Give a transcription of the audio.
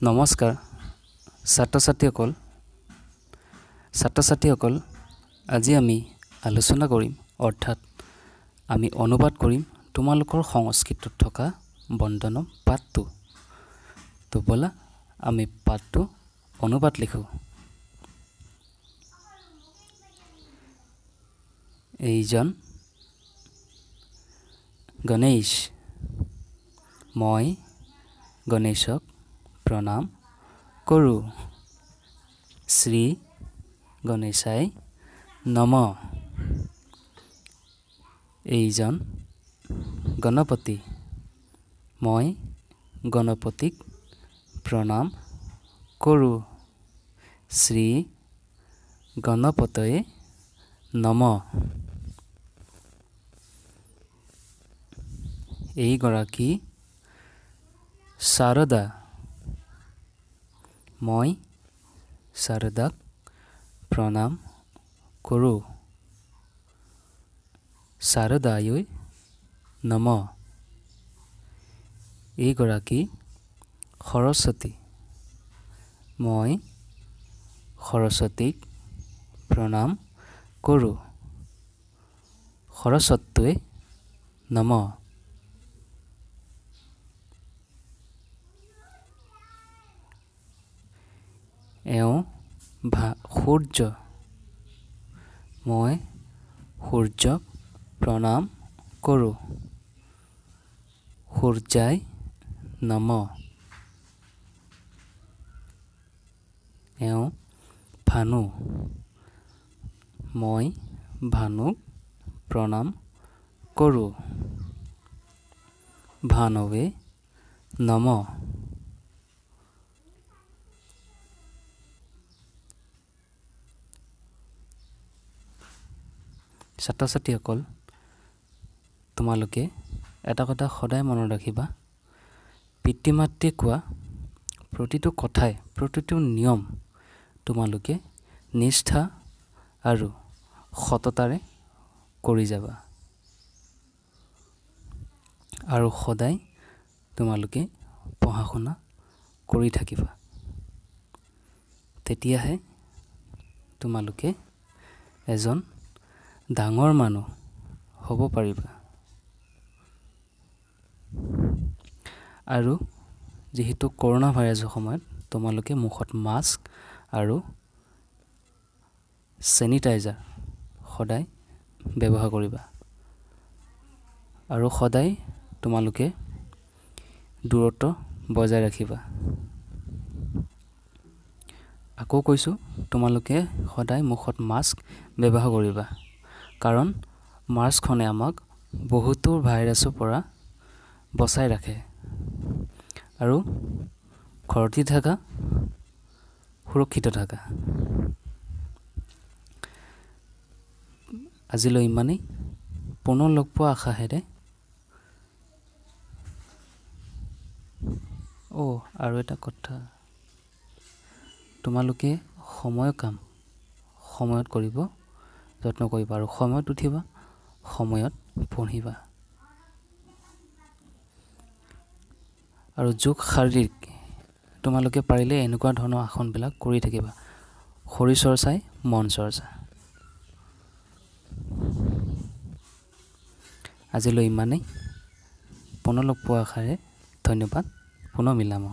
নমস্কাৰ ছাত্ৰ ছাত্ৰীসকল, আজি আমি আলোচনা কৰিম, অৰ্থাৎ আমি অনুবাদ কৰিম তোমালোকৰ সংস্কৃতত থকা বন্দনম পাঠটো। তো ব'লা আমি পাঠটো অনুবাদ লিখোঁ। এইজন গণেশ, মই গণেশক প্ৰণাম কৰোঁ। শ্ৰী গণেশাই নম। এইজন গণপতি, মই গণপতিক প্ৰণাম কৰোঁ। শ্ৰী গণপতয়ে নম। এইগৰাকী শাৰদা, মই শাৰদাক প্ৰণাম কৰোঁ। শাৰদায়ৈ নম। এইগৰাকী সৰস্বতী, মই সৰস্বতীক প্ৰণাম কৰোঁ। সৰস্বতীয়ে নম। এওঁ সূৰ্য, মই সূৰ্যক প্ৰণাম কৰোঁ। সূৰ্যাই নম। এওঁ ভানু, মই ভানুক প্ৰণাম কৰোঁ। ভানৱে নম। ছাত্ৰ ছাত্ৰীসকল, তোমালোকে এটা কথা সদায় মনত ৰাখিবা, পিতৃ মাতৃয়ে কোৱা প্ৰতিটো কথাই, প্ৰতিটো নিয়ম তোমালোকে নিষ্ঠা আৰু সততাৰে কৰি যাবা আৰু সদায় তোমালোকে পঢ়া শুনা কৰি থাকিবা। তেতিয়াহে তোমালোকে এজন ডাঙৰ মানুহ হ'ব পাৰিবা। আৰু যিহেতু কৰোণা ভাইৰাছৰ সময়ত তোমালোকে মুখত মাস্ক আৰু চেনিটাইজাৰ সদায় ব্যৱহাৰ কৰিবা আৰু সদায় তোমালোকে দূৰত্ব বজাই ৰাখিবা। আকৌ কৈছোঁ, তোমালোকে সদায় মুখত মাস্ক ব্যৱহাৰ কৰিবা, কাৰণ মাস্কখনে আমাক বহুতো ভাইৰাছৰ পৰা বচাই ৰাখে। আৰু ঘৰতে থাকা, সুৰক্ষিত থাকা। আজিলৈ ইমানেই, পুনৰ লগ পোৱা আশাহেৰে। আৰু এটা কথা, তোমালোকে সময়ৰ কাম সময়ত কৰিব যত্ন কৰিবা আৰু সময়ত উঠিবা, সময়ত পঢ়িবা। আৰু যোগ শাৰীৰিক তোমালোকে পাৰিলে এনেকুৱা ধৰণৰ আসনবিলাক কৰি থাকিবা। শৰীৰ চৰ্চাই মন চৰ্চা। আজিলৈ ইমানেই, পুনৰ লগ পোৱা আশাৰে ধন্যবাদ। পুনৰ মিলাম।